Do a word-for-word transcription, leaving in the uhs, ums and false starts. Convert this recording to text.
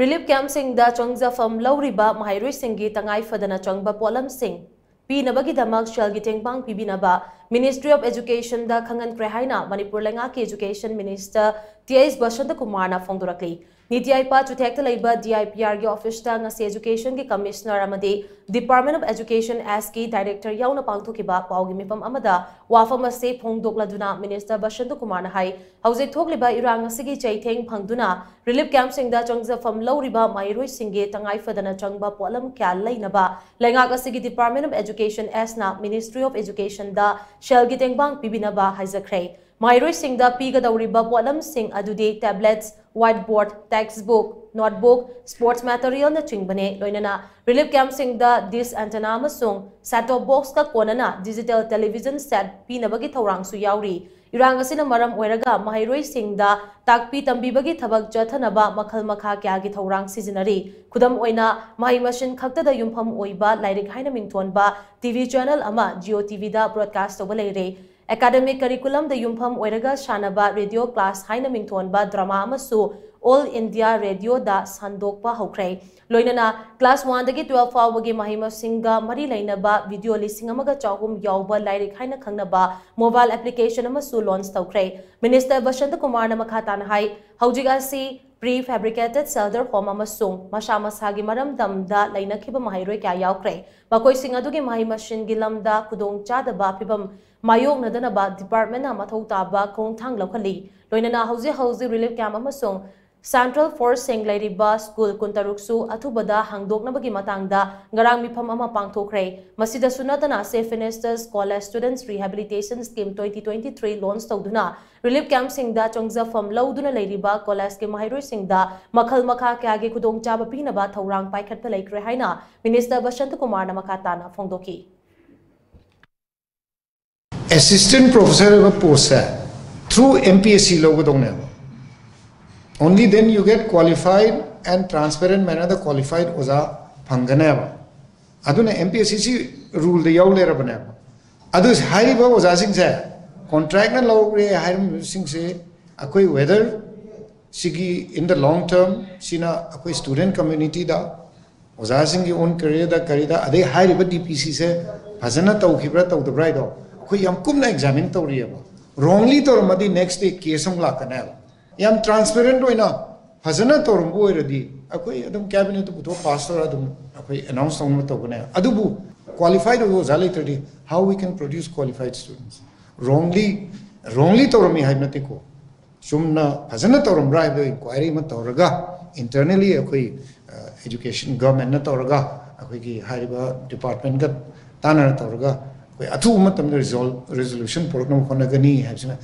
Relief ꯀꯦꯝꯞꯁꯤꯡꯗ ꯆꯪꯖꯐꯝ ꯂꯧꯔꯤꯕ ꯃꯍꯩꯔꯣꯏꯁꯤꯡꯒꯤ ꯇꯉꯥꯏ ꯐꯗꯅ ꯆꯪꯕ ꯄꯣꯠꯂꯝꯁꯤꯡ ꯄꯤꯅꯕꯒꯤꯗꯃꯛ ꯁꯦꯜꯒꯤ ꯇꯦꯡꯕꯥꯡ ꯄꯤꯕꯤꯅꯕ Ministry of Educationꯗ ꯈꯪꯍꯟꯈ꯭ꯔꯦ ꯍꯥꯏꯅ ꯃꯅꯤꯄꯨꯔ ꯂꯩꯉꯥꯛꯀꯤ Education Minister T H Basanta ꯀꯨꯃꯥꯔꯅ ꯐꯣꯡꯗꯣꯔꯛꯂꯤ꯫ ꯅꯤꯇꯤ ꯑꯥꯌꯣꯒ ꯆꯨꯊꯦꯛꯇ ꯂꯩꯕ D I P Rꯒꯤ officeꯇ ꯉꯁꯤ Educationꯒꯤ Commissioner ꯑꯃꯗꯤ Department of Education Sꯀꯤ Director ꯌꯥꯎꯅ ꯄꯥꯡꯊꯣꯛꯈꯤꯕ ꯄꯥꯎꯒꯤ ꯃꯤꯐꯝ ꯑꯃꯗ ꯋꯥꯐꯝ ꯑꯁꯤ ꯐꯣꯡꯗꯣꯛꯂꯗꯨꯅ Minister ꯕꯁꯟꯇ ꯀꯨꯃꯥꯔꯅ ꯍꯥꯏ, ꯍꯧꯖꯤꯛ ꯊꯣꯛꯂꯤꯕ ꯏꯔꯥꯡ ꯑꯁꯤꯒꯤ ꯆꯩꯊꯦꯡ ꯐꯪꯗꯨꯅ ꯔꯤꯂꯤꯐ ꯀꯦꯝꯞꯁꯤꯡꯗ ꯆꯪꯖꯐꯝ ꯂꯧꯔꯤꯕ ꯃꯍꯩꯔꯣꯏꯁꯤꯡꯒꯤ ꯇꯉꯥꯏ ꯐꯗꯅ ꯆꯪꯕ ꯄꯣꯠꯂꯝ ꯀꯌꯥ ꯂꯩꯅꯕ ꯂꯩꯉꯥꯛ ꯑꯁꯤꯒꯤ Department of Education Sꯅ Ministry of Educationꯗ ꯁꯦꯜꯒꯤ ꯇꯦꯡꯕꯥꯡ ꯄꯤꯕꯤꯅꯕ ꯍꯥꯏꯖꯈ꯭ꯔꯦ꯫ ꯃꯍꯩꯔꯣꯏꯁꯤꯡꯗ ꯄꯤꯒꯗꯧꯔꯤꯕ ꯄꯣꯠꯂꯝꯁꯤꯡ ꯑꯗꯨꯗꯤ tablets, whiteboard, textbook, notebook, sports materialꯅꯆꯤꯡꯕꯅꯦ꯫ ꯂꯣꯏꯅꯅ ꯔꯤꯂꯤꯐ ꯀꯦꯝꯞꯁꯤꯡꯗ dish antenna ꯑꯃꯁꯨꯡ set top boxꯀ ꯀꯣꯟꯅꯅ digital television set ꯄꯤꯅꯕꯒꯤ ꯊꯧꯔꯥꯡꯁꯨ ꯌꯥꯎꯔꯤ꯫ ꯏꯔꯥꯡ ꯑꯁꯤꯅ ꯃꯔꯝ ꯑꯣꯏꯔꯒ ꯃꯍꯩꯔꯣꯏꯁꯤꯡꯗ ꯇꯥꯛꯄꯤ ꯇꯝꯕꯤꯕꯒꯤ ꯊꯕꯛ ꯆꯠꯊꯅꯕ ꯃꯈꯜ ꯃꯈꯥ ꯀꯌꯥꯒꯤ ꯊꯧꯔꯥꯡ ꯁꯤꯖꯤꯟꯅꯔꯤ꯫ ꯈꯨꯗꯝ ꯑꯣꯏꯅ, ꯃꯍꯩ ꯃꯁꯤꯡ ꯈꯛꯇꯗ ꯌꯨꯝꯐꯝ ꯑꯣꯏꯕ ꯂꯥꯏꯔꯤꯛ ꯍꯥꯏꯅ ꯃꯤꯡꯊꯣꯟꯕ T V channel ꯑꯃ Jio T Vꯗ broadcast ꯇꯧꯕ ꯂꯩꯔꯦ꯫ Academic curriculumꯗ ꯌꯨꯝꯐꯝ ꯑꯣꯏꯔꯒ ꯁꯥꯟꯅꯕ radio class ꯍꯥꯏꯅ ꯃꯤꯡꯊꯣꯟꯕ drama ꯑꯃꯁꯨ All India Radioꯗ ꯁꯟꯗꯣꯛꯄ ꯍꯧꯈ꯭ꯔꯦ꯫ ꯂꯣꯏꯅꯅ class oneꯗꯒꯤ twelve ꯐꯥꯎꯕꯒꯤ ꯃꯍꯩ ꯃꯁꯤꯡꯒ ꯃꯔꯤ ꯂꯩꯅꯕ video ꯂꯤꯁꯤꯡ ꯑꯃꯒ ꯆꯍꯨꯝ ꯌꯥꯎꯕ ꯂꯥꯏꯔꯤꯛ ꯍꯥꯏꯅ ꯈꯪꯅꯕ mobile application ꯑꯃꯁꯨ launch ꯇꯧꯈ꯭ꯔꯦ꯫ Minister ꯕꯁꯟꯇ ꯀꯨꯃꯥꯔꯅ ꯃꯈꯥ ꯇꯥꯅ ꯍꯥꯏ, ꯍꯧꯖꯤꯛ ꯑꯁꯤ pre fabricated shelter home ꯑꯃꯁꯨꯡ ꯃꯁꯥ ꯃꯁꯥꯒꯤ ꯃꯔꯝꯗꯝꯗ ꯂꯩꯅꯈꯤꯕ ꯃꯍꯩꯔꯣꯏ ꯀꯌꯥ ꯌꯥꯎꯈ꯭ꯔꯦ꯫ ꯃꯈꯣꯏꯁꯤꯡ ꯑꯗꯨꯒꯤ ꯃꯍꯩ ꯃꯁꯤꯡꯒꯤ ꯂꯝꯗ ꯈꯨꯗꯣꯡꯆꯥꯗꯕ ꯐꯤꯚꯝ ꯃꯥꯌꯣꯛꯅꯗꯅꯕ departmentꯅ ꯃꯊꯧ ꯇꯥꯕ ꯈꯣꯡꯊꯥꯡ ꯂꯧꯈꯠꯂꯤ꯫ ꯂꯣꯏꯅꯅ ꯍꯧꯖꯤꯛ ꯍꯧꯖꯤꯛ relief camp ꯑꯃꯁꯨꯡ central forceꯁꯤꯡ ꯂꯩꯔꯤꯕ school ꯀꯨꯟꯇꯔꯨꯛꯁꯨ ꯑꯊꯨꯕꯗ ꯍꯥꯡꯗꯣꯛꯅꯕꯒꯤ ꯃꯇꯥꯡꯗ ꯉꯔꯥꯡ ꯃꯤꯐꯝ ꯑꯃ ꯄꯥꯡꯊꯣꯛꯈ꯭ꯔꯦ꯫ ꯃꯁꯤꯗꯁꯨ ꯅꯠꯇꯅ Chief Minister's College Students Rehabilitation Scheme twenty twenty-three launch ꯇꯧꯗꯨꯅ relief campꯁꯤꯡꯗ ꯆꯪꯖꯐꯝ ꯂꯧꯗꯨꯅ ꯂꯩꯔꯤꯕ collegeꯀꯤ ꯃꯍꯩꯔꯣꯏꯁꯤꯡꯗ ꯃꯈꯜ ꯃꯈꯥ ꯀꯌꯥꯒꯤ ꯈꯨꯗꯣꯡꯆꯥꯕ ꯄꯤꯅꯕ ꯊꯧꯔꯥꯡ ꯄꯥꯏꯈꯠꯄ ꯂꯩꯈ꯭ꯔꯦ ꯍꯥꯏꯅ Minister ꯕꯁꯟꯇ ꯀꯨꯃꯥꯔꯅ ꯃꯈꯥ ꯇꯥꯅ ꯐꯣꯡꯗꯣꯛꯈꯤ꯫ Assistant professor ꯑꯣꯏꯕ postꯁꯦ through M P S C ꯂꯧꯒꯗꯧꯅꯦꯕ꯫ Only then you get qualified and transparent mannerꯗ qualified ꯑꯣꯖꯥ ꯐꯪꯒꯅꯦꯕ꯫ ꯑꯗꯨꯅ M P S C ꯁꯤ ruleꯗ ꯌꯥꯎ ꯂꯩꯔꯕꯅꯦꯕ꯫ ꯑꯗꯨ ꯍꯥꯏꯔꯤꯕ ꯑꯣꯖꯥꯁꯤꯡꯁꯦ contractꯅ ꯂꯧꯔꯦ ꯍꯥꯏꯔꯤꯕꯁꯤꯡꯁꯦ ꯑꯩꯈꯣꯏ whether ꯁꯤꯒꯤ in the long term ꯁꯤꯅ ꯑꯩꯈꯣꯏ student communityꯗ, ꯑꯣꯖꯥꯁꯤꯡꯒꯤ own careerꯗ, ꯀꯔꯤꯗ, ꯑꯗꯩ ꯍꯥꯏꯔꯤꯕ DPCꯁꯦ ꯐꯖꯅ ꯇꯧꯈꯤꯕ꯭ꯔꯥ ꯇꯧꯗꯕ꯭ꯔꯥ ꯍꯥꯏꯗꯣ ꯑꯩꯈꯣꯏ ꯌꯥꯝ ꯀꯨꯞꯅ examine ꯇꯧꯔꯤꯑꯕ꯫ Wrongly ꯇꯧꯔꯝꯃꯗꯤ next day case ꯑꯃꯨꯛ ꯂꯥꯛꯀꯅꯦꯕ꯫ ꯌꯥꯝ transparent ꯑꯣꯏꯅ ꯐꯖꯅ ꯇꯧꯔꯝꯕ ꯑꯣꯏꯔꯗꯤ ꯑꯩꯈꯣꯏ ꯑꯗꯨꯝ cabinetꯇ ꯄꯨꯊꯣꯛ pass ꯇꯧꯔ ꯑꯗꯨꯝ ꯑꯩꯈꯣꯏ announce ꯇꯧꯅꯕ ꯇꯧꯒꯅꯦ꯫ ꯑꯗꯨꯕꯨ qualified ꯑꯣꯏꯕ ꯑꯣꯖꯥ ꯂꯩꯇ꯭ꯔꯗꯤ how we can produce qualified students? Wrongly, wrongly ꯇꯧꯔꯝꯃꯤ ꯍꯥꯏꯕ ꯅꯠꯇꯦꯀꯣ, ꯆꯨꯝꯅ ꯐꯖꯅ ꯇꯧꯔꯝꯕ꯭ꯔꯥ ꯍꯥꯏꯕꯗꯣ inquiry ꯑꯃ ꯇꯧꯔꯒ internally ꯑꯩꯈꯣꯏ education governmentꯅ ꯇꯧꯔꯒ ꯑꯩꯈꯣꯏꯒꯤ ꯍꯥꯏꯔꯤꯕ departmentꯀ ꯇꯥꯟꯅꯔ ꯇꯧꯔꯒ ꯑꯩꯈꯣꯏ ꯑꯊꯨꯕ ꯃꯇꯝꯗ result, resolution ꯄꯨꯔꯛꯅꯕ ꯍꯣꯠꯅꯒꯅꯤ ꯍꯥꯏꯕꯁꯤꯅ